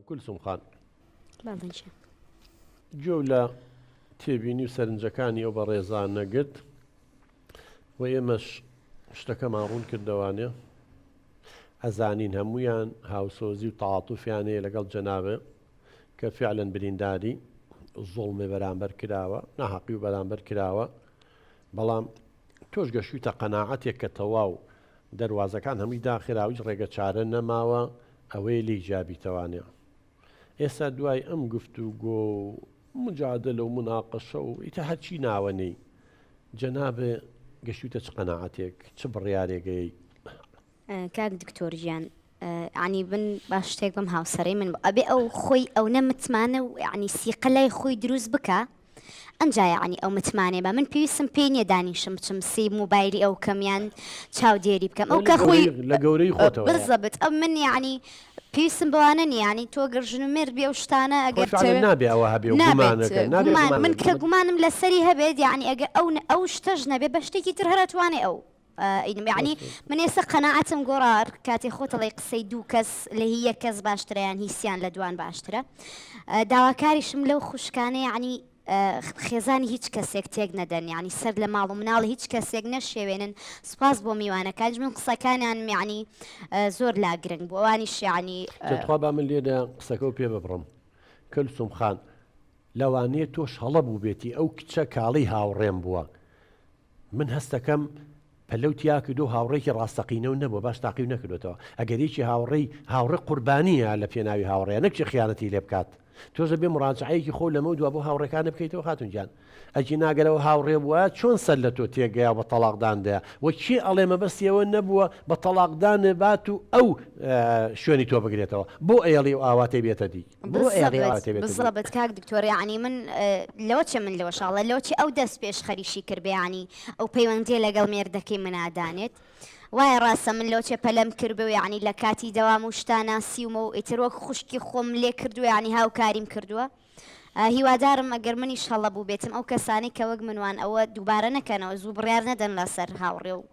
کولسوم خان. بەڵێ گیان. گوێو لە تێبینی و سەرنجەکانی ئەو بەڕێزانە گرت و ئێمەش شتەکەمان ڕوون کردەوانێ. ئەزانین هەموویان هاوسۆزی و تەعاتوفیان هەیە لەگەڵ جەنابێ کە فعلەن برینداری زوڵمێ بەرامبەر کراوە، ناهەقی و بەرامبەر کراوە، بەڵام تۆش گەشتویتە قەناعەتێک کە تەواو دەروازەکان هەمووی داخراو هیچ ڕێگە چارە نەماوە ئەوەیە لێی جیابیتەوانێ. ئێستا دوای ئەم گفتوگۆ و مجادەلە و مناقەشە و ئیتر هەرچی ناوە نێی جەنابێ گەشتویتە چ قەناعەتێک چ بڕیارێک ئەیەی؟ کاک دکتۆر گیان یەعنی من با شتێک بم هاوسەرەی من ئەبێ ئەو خۆی ئەونە متمانە و یەعنی سیقە لای خۆی دروست بکا ئەنجا یەعنی ئەو متمانەیە بە من پێویستم پێی نییە دانیشم بچم سەی مۆبایلی ئەو کەم یان چاودێری بکەم ئەو لە کە خۆی گەورەی لە گەورەی خۆتەوەیە. بزەبت ئەو من یەعنی پێویستم بەوانە نییە یەعنی تۆ گەر ژن و مێرد بی ئەو شتانە خۆی ئەگەر فعلەن بتەوێ نابێ ئەوە هەبێ و نابێت گومانەکە نابێ گومان گومان من هەبێ کە گومانم لەسەری هەبێت یەعنی ئەگەر ئەو ئەو شتەش نەبێ بە شتێکی تر هەر ئەتوانێ ئەو یەعنی من ئێستا قەناعەتم گۆڕا کاتێ خۆت ئەڵێی قسەی دوو کەس لە هی یەک کەس باشترە یان هی سیان لە دوان باشترە داواکاریشم لەو خوشکانە یەعنی خێزانی هیچ کەسێک تێک نەدەن یعنی سەر لە ماڵ و مناڵی هیچ کەسێک نەشێوێنن سوپاس بۆ میوانەکانیش من قسەکانیانم یعنی زۆر لا گرنگ بوو ئەوانیش یعنی تخوا با من لێرە قسەکە و پێ ببڕم کلسوم خان لەوانەیە تۆش هەڵە بووبێتی ئەو کچە کاڵی هاوڕێم بووە من هەستەکەم پەلەو تیا کردو هاوڕێکی ڕاستەقینەو نەبوە باش تاقیو نەکردۆتەوە ئەگەر یەکی هاوڕێی هاوڕێ قوربانیە لە پێناوی هاوڕێیا نەک چێ خیانەتی لێ بکات تۆش دەبێ مڕاجعەیەکی خۆو لەمەو دوا بۆ هاوڕێکانت بکەیتەوە خاتون گیان ئەگینا گەر ئەو هاوڕێ بوایە چۆن سەر لە تۆ تێگەیا و بە تەڵاقدان دەیا وە کێ ئەڵێ مەبەستی ئەوە نەبووە بە تەڵاقدان بات و ئەو شوێنی تۆ بگرێتەوە بۆ ئەیەڵی ئەو ئاواتەی بێتە دی بۆ ئەیەڵی ئەو ئاواتەی بێتە دی. بزەبت کاک دکتۆر یەعنی من لەوە چێ من لەوە شاڵە لەوە چێ ئەو دەست پێش خەریشی کرد بێ یەعنی ئەو پەیوەندیە لەگەڵ مێردەکەی منا دانێت وایە ڕاستە من لەوە چێ پەلەم کرد بێ و یەعنی لە کاتی دەوام و شتا ناسیومە و ئیتر وەک خوشکی خۆم لێ کردووە یەعنی هاوکاریم کردووە هیوادارم ئەگەر منیش هەڵە بووبێتم ئەو کەسانەی کە وەک من وان ئەوە دووبارە نەکەنەوە زوو بڕیار نەدەن لەسەر هاوڕێ و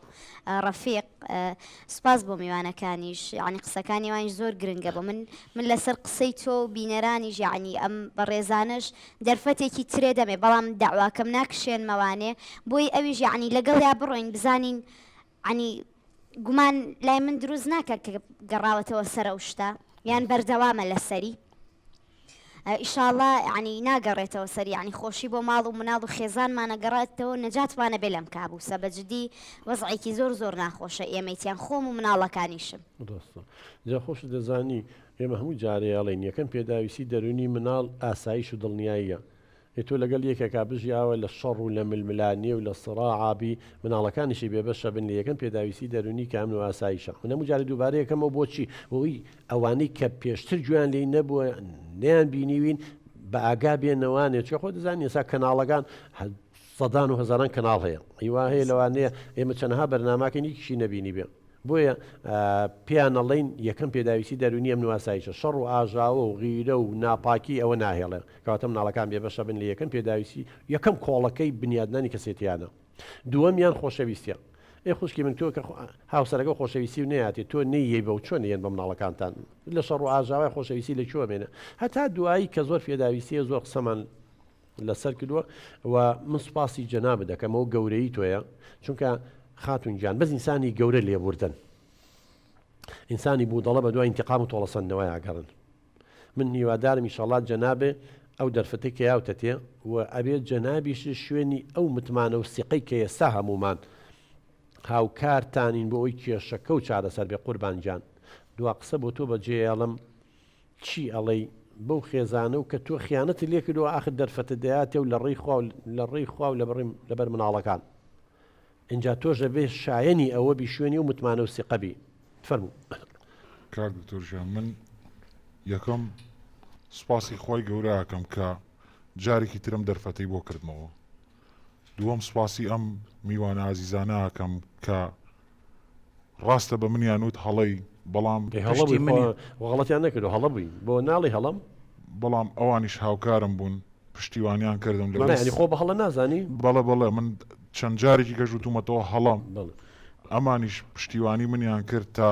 ڕەفیق سوپاس بۆ میوانەکانیش یعنی قسەکانی ئەوانیش زۆر گرنگە بۆ من من لەسەر قسەی تۆ و بینەرانیش یعنی ئەم بەڕێزانەش دەرفەتێکی ترێ دەمێ بەڵام داواکەم ناکشێنمەوانێ بۆی ئەویش یعنی لەگەڵیا بڕۆین بزانین عنی گومان لای من دروست ناکە کە گەڕاوەتەوە سەر ئەو شتە یان بەردەوامە لەسەری ئیشاڵا یەعنی ناگەڕێتەوە سەر یەعنی خۆشی بۆ ماڵ و مناڵ و خێزانمان ئەگەڕێتەوە نەجاتمان ئەبێ لەم کابوسە بە جدی وەزعێکی زۆر زۆر ناخۆشە ئێمەی تیان خۆم و مناڵەکانیشم. ڕاستە جا خۆشت دەزانی ئێمە هەموو جارێ ئەڵێین یەکەم پێداویستی دەروونی مناڵ ئاسایش و دڵنیاییە ئێ تۆ لەگەڵ یەکێکا بژی ئاوا لە شەڕ و لە ململانێ و لە سڕاعا بی مناڵەکانیشی بێبەشە بن لە یەکەم پێداویستی دەروونی کە ئەمن و ئاسایشە من هەموو جارێ دووبارە یەکەمەوە بۆچی بۆی ئەوانەی کە پێشتر گوێیان لێی نەبووە نەیان بینیوین بە ئاگا بێنەوانێ چۆ خۆ دەزانی ئێستا کەناڵەکان سەدان و هەزاران کەناڵ هەیە هیوا هەیە لەوانەیە ئێمە چەنەها بەرناماکەین یەکیشی نەبینی بێ بۆیە پێیان ئەڵێین یەکەم پێداویستی دەروونی ئەمن و ئاسایشە شەڕ و ئاژاوە و غیرە و ناپاکی ئەوە ناهێڵێ کەواتە مناڵەکان بێبەشە بن لە یەکەم پێداویستی یەکەم کۆڵەکەی بنیادنانی کەسێتیانە دووەمیان خۆشەویستیە ئێ خوشکی من تۆ کە هاوسەرەکە خۆشەویستی و نەیاتێ تۆ نەیەی بەو چۆن یەن بە مناڵەکانتان لە شەڕ و ئاژاوای خۆشەویستی لە کوێ مێنە هەتا دوایی کە زۆر پێداویستیە زۆر قسەمان لەسەر کردووە و من سوپاسی جەنابت دەکەم ئەوە گەورەیی تۆیە چونکە خاتون گیان بەس ئینسانی گەورە لێبوردن ئینسانی بودەڵە بە دوای ئینتقام و تۆڵەسەندنەوەی ئاگەڕن من هیوادارم ئیشەڵا جەنابێ ئەو دەرفەتەی کە یاوتە تێ و ئەبێ جەنابیش شوێنی ئەو متمانە و سیقەی کە ئێستا هەموومان هاوکارتانین بۆ ئەوی کێشەکە و چارەسەر بێ قوربان گیان دوا قسە بۆ تۆ بەجێیەڵم چی ئەڵێی بەو خێزانە و کە تۆ خیانەتت لێ کردووە ئاخر دەرفەتت دەیاتێ و لە ڕێی خوا و لە ڕێی خوا و لەبەر مناڵەکان ئینجا تۆش ئەبێ شایەنی ئەوە بی شوێنی ئەو متمانە و سیقە بی فەرموو. کاک دکتۆر گیان من یەکەم سوپاسی خوای گەورە ئەکەم کە جارێکی ترم دەرفەتەی بۆ کردمەوە دووەم سوپاسی ئەم میوانە ئازیزانە ئەکەم کە ڕاستە بە منیان وت هەڵەی بەڵام ئەی هەڵە پشتی بووی منی خۆ غەڵەتیان نەکردووە هەڵە بووی بۆ ناڵێی هەڵەم؟ بەڵام ئەوانیش هاوکارم بوون پشتیوانیان کردم لە مانا یانی خۆ بە هەڵە نازانی؟ بەڵێ بەڵێ من چەند جارێکی کەش وتومەتەوە هەڵەم بەڵێ ئەمانیش پشتیوانی منیان کرد تا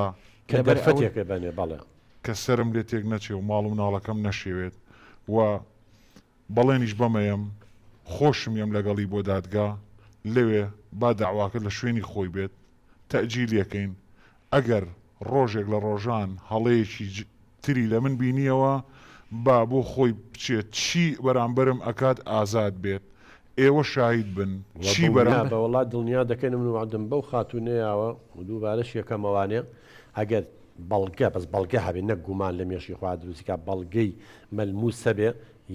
کە لەبەر ئەوەی دەرفەتێکە بەنێ بەڵێ. کە سەرم لێ تێک نەچێ و ماڵ و مناڵەکەم نەشێوێت و بەڵێنیش بەمەیەم خۆشم یەم لەگەڵی بۆ دادگا لەوێ با دەعواکە لە شوێنی خۆی بێت تەئجیلیەکەین ئەگەر ڕۆژێک لە ڕۆژان هەڵەیەکی تری لە من بینیەوە با بۆ خۆی بچێت چی بەرامبەرم ئەکات ئازاد بێت ئێوە شاهید بن چی بەرام. بە وەڵا دڵنیا دەکەین من وەعدم بەو خاتوونە یاوە و دووبارەش یەکەمەوانێ ئەگەر بەڵگە بەس بەڵگە هەبێ نەک گومان لە مێشکی خۆیا دروستی کا بەڵگەی مەلموس هەبێ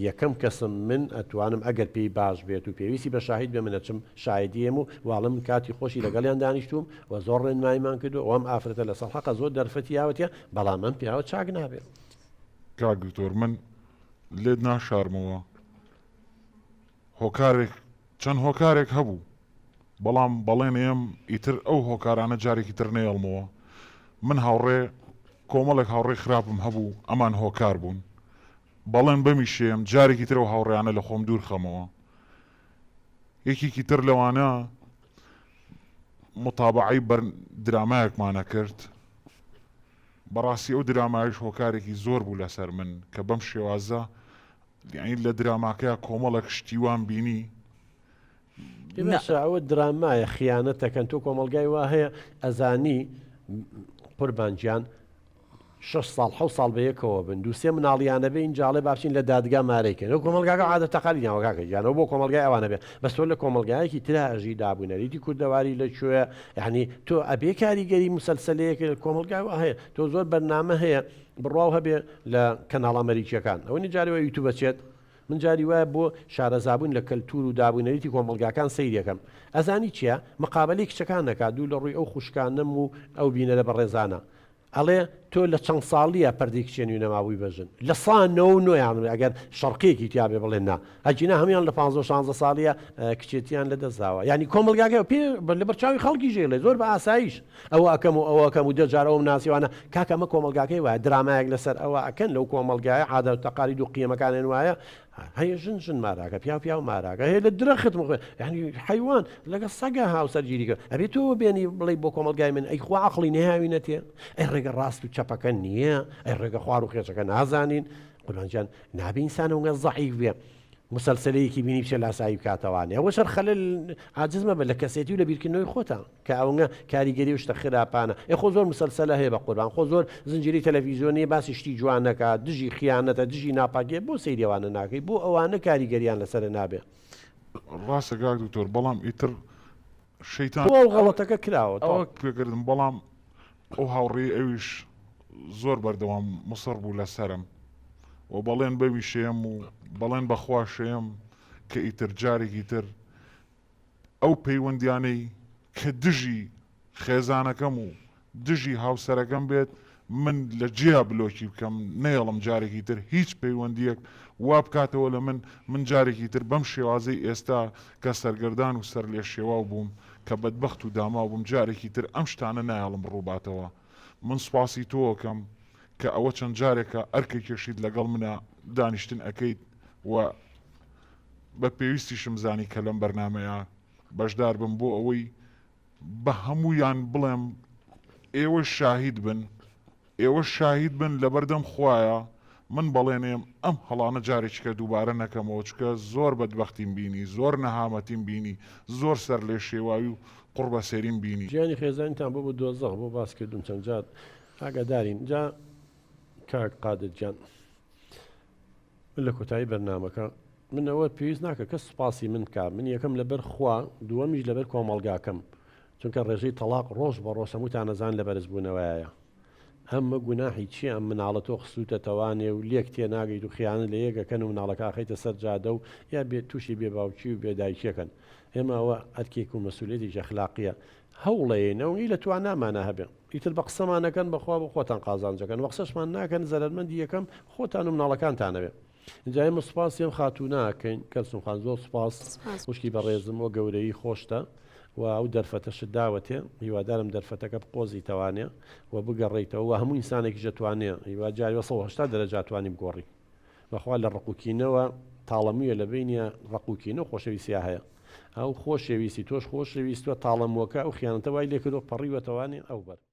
یەکەم کەسم من ئەتوانم ئەگەر پێی باش بێت و پێویستی بە شاهید بێ من ئەچم شاهیدی ئێم و واڵم من کاتی خۆشی لەگەڵیان دانیشتووم و زۆر ڕێنماییمان کردووە و ئەم ئافرەتە لەسەر حەقە زۆر دەرفەتی یاوەتیە بەڵام ئەم پیاوە چاک نابێ. کاک دکتۆر من لێت ناشارمەوە هۆکارێک چەند هۆکارێک هەبوو بەڵام بەڵێن ئێم ئیتر ئەو هۆکارانە جارێکی تر نەیەڵمەوە من هاوڕێ کۆمەڵێک هاوڕێی خراپم هەبوو ئەمان هۆکار بوون بەڵێن بەمیشێم جارێکی تر ئەو هاوڕێیانە لە خۆم دوور خەمەوە یەکێکی تر لەوانە متابعەی بەر درامایەکمان ئەکرد بەڕاستی ئەو درامایش هۆکارێکی زۆر بوو لەسەر من کە بەم شێوازە یانی لە دراماکەیا کۆمەڵێک شتی وام بینی باشە ئەوە درامایە خیانەتەکەن تۆ کۆمەڵگای وا هەیە ئەزانی قوربان گیان شەش ساڵ حەو ساڵ بە یەکەوە بن دوو سێ مناڵیانە بێ ئینجا ئەڵێ با بچین لە دادگا مارەی کەین ئەو کۆمەڵگاکە عادەت تەقالیدیان کاکە گیان ئەو بۆ کۆمەڵگای ئەوانە بێ بەس تۆ لە کۆمەڵگایەکی ترا ئەژی داب و نەریتی کوردەواری لە کوێ یعنی تۆ ئەبێ کاریگەری مسەلسەلەیەک کۆمەڵگای وا هەیە تۆ زۆر بەرنامە هەیە بڕواو هەبێ لە کەناڵە ئەمەریکیەکان ئەوە نیە جارێ وایە یوتوب ئەچێت من جاری وایە بۆ شارەزابوون لە کەلتور و داب و نەریتی کۆمەڵگاکان سەیرەکەم ئەزانی چیە مقابەلەی کچەکان ئەکات دوو لە ڕووی ئەو خوشکانەم و ئەو بینەرە بەڕێزانە ئەڵێ تۆ لە چەند ساڵیە پەردەی کچێنی نەمابووی بە ژن لە سا نۆ و نۆیان ئەگەر شەرقیەکی تیا بێ بڵێن نا ئەگینا هەموویان لە پانزە و شانزە ساڵیە کچێتیان لە دەست داوە یانی کۆمەڵگاکە پێ لەبەر چاوی خەڵکیش ئەیڵێ زۆر بە ئاسایش ئەوە ئەکەم و ئەوە ئەکەم و دە جار ئەوم ناسیوانە کاکە ئەمە کۆمەڵگاکەی وایە درامایەک لەسەر ئەوە ئەکەن لەو کۆمەڵگایە عادات و تەقالید و قیەمەکانیان وایە هەیە ژن ژن ماراکە پیاو پیاو ماراکە هەیە لە درەخت مخوێ یعنی حیوان لەگە سەگە هاوسەرگیری کرد ئەبێ تۆ بێنی بڵێ بۆ کۆمەڵگای من ئەی خوا عەقڵی نەهاوینەتێ ئەی ڕێگە ڕاست و چەپەکە نییە ئەی ڕێگە خوار و خێچەکە نازانین قوربان گیان نابێ ئینسان ئەونگە زەعیف بێ مسلسلەیەکی بینی بچێ لاسایی بکاتەوانێ ئەوە شەر خەلل عاجز مەبە لە کەسێتی و لە بیرکردنەوەی خۆتان کە ئەونگە کاریگەری و شتە خراپانە ئێ خۆ زۆر مسلسلە هەیە بە قوربان خۆ زۆر زنجیرەی تەلەفیزیۆنی باسی شتی جوان نەکا دژی خیانەتە دژی ناپاکیە بۆ سەیری ئەوانە ناکەی بۆ ئەوانە کاریگەریان لەسەر نابێ. ڕاستە کاک دکتۆر بەڵام ئیتر شەیتان تەواو غەڵەتەکە کراوە ئەوە تەواو. پێکردم بەڵام ئەو هاوڕێی ئەویش زۆر بەردەوام مصڕ بوو لەسەرم و بەڵێن بەویشەیەم و بەڵێن بەخواشەیەم کە ئیتر جارێکی تر ئەو پەیوەندیانەی کە دژی خێزانەکەم و دژی هاوسەرەکەم بێت من لە جێیا بلۆکی بکەم نەیەڵم جارێکی تر هیچ پەیوەندیەک وا بکاتەوە لە من من جارێکی تر بەم شێوازەی ئێستا کە سەرگەردان و سەرلێشێواو بووم کە بەدبەخت و داماو بووم جارێکی تر ئەم شتانە نایەڵم ڕووباتەوە من سوپاسی تۆ ئەکەم کە ئەوە چەند جارێکە ئەرکەکێشیت لەگەڵ منا دانیشتن ئەکەیت و بە پێویستیشم زانی کە لەم بەرنامەیە بەشدار بم بۆ ئەوەی بە هەموویان بڵێم ئێوە شاهید بن ئێوە شاهید بن لەبەردەم خوایە من بەڵێنێم ئەم هەڵانە جارێکیکە دووبارە نەکەمەوە چکە زۆر بەدبەختیم بینی زۆر نەهامەتیم بینی زۆر سەر لێ شێواوی و قوڕبەسەریم بینی. ژیانی خێزانیتان بۆ بۆ دۆزەخ بۆ باس کردم چەند جار ئاگادارین جا کاک قادر گیان من لە کۆتایی بەرنامەکە من ئەوە پێویست ناکە کەس سوپاسی من بکا من یەکەم لەبەر خوا دووەمیش لەبەر کۆمەڵگاکەم چونکە ڕێژەی تەڵاق ڕۆژ بە ڕۆژ هەمووتان ئەزان لە بەرزبوونەوەیە ئەمە گوناحی چیە ئەم مناڵە تۆ خستوتە تەوانێ و لێک تێناگەیت و خیانەت لە یەکەکەن و مناڵەکە ئاخەیتە سەر جادە و یا بێ تووشی بێ باوکی و بێ دایکیەکەن ئێمە ئەوە ئەرکێک و مەسولیەتێکی ئەخلاقیە هەوڵەیەین ئەوەی لە توانامانە هەبێ ئیتر بە قسەمان نەکەن بەخوا بۆ خۆتان قازانجەکەن وە قسەشمان ناکەن زەرەرمەندی یەکەم خۆتان و مناڵەکانتان ئەبێ ئینجا ئێمە سوپاسی ئەم خاتوونە ئەکەین کەلسوم خان زۆر سوپاس سوپاس خوشکی بەڕێزم وە گەورەیی خۆشتە و ئەو دەرفەتەشت داوەتێ هیوادارم دەرفەتەکە بقۆزیتەوانێ و بگەڕێیتەوە وە هەموو ئینسانێکیش ئەتوانێ هیوا جاری وا 180 دەرەجە ئەتوانی بگۆڕی بەخوا لە ڕق و کینەوە تاڵەمویە لە بەینیا ڕق و کینە و خۆشەویستیا هەیە ئەو خۆشەویستی تۆش خۆشەویستوە تاڵەموەکە ئەو خیانەتە وای لێکردوە پەڕیوەتەوانێ ئەو بەر.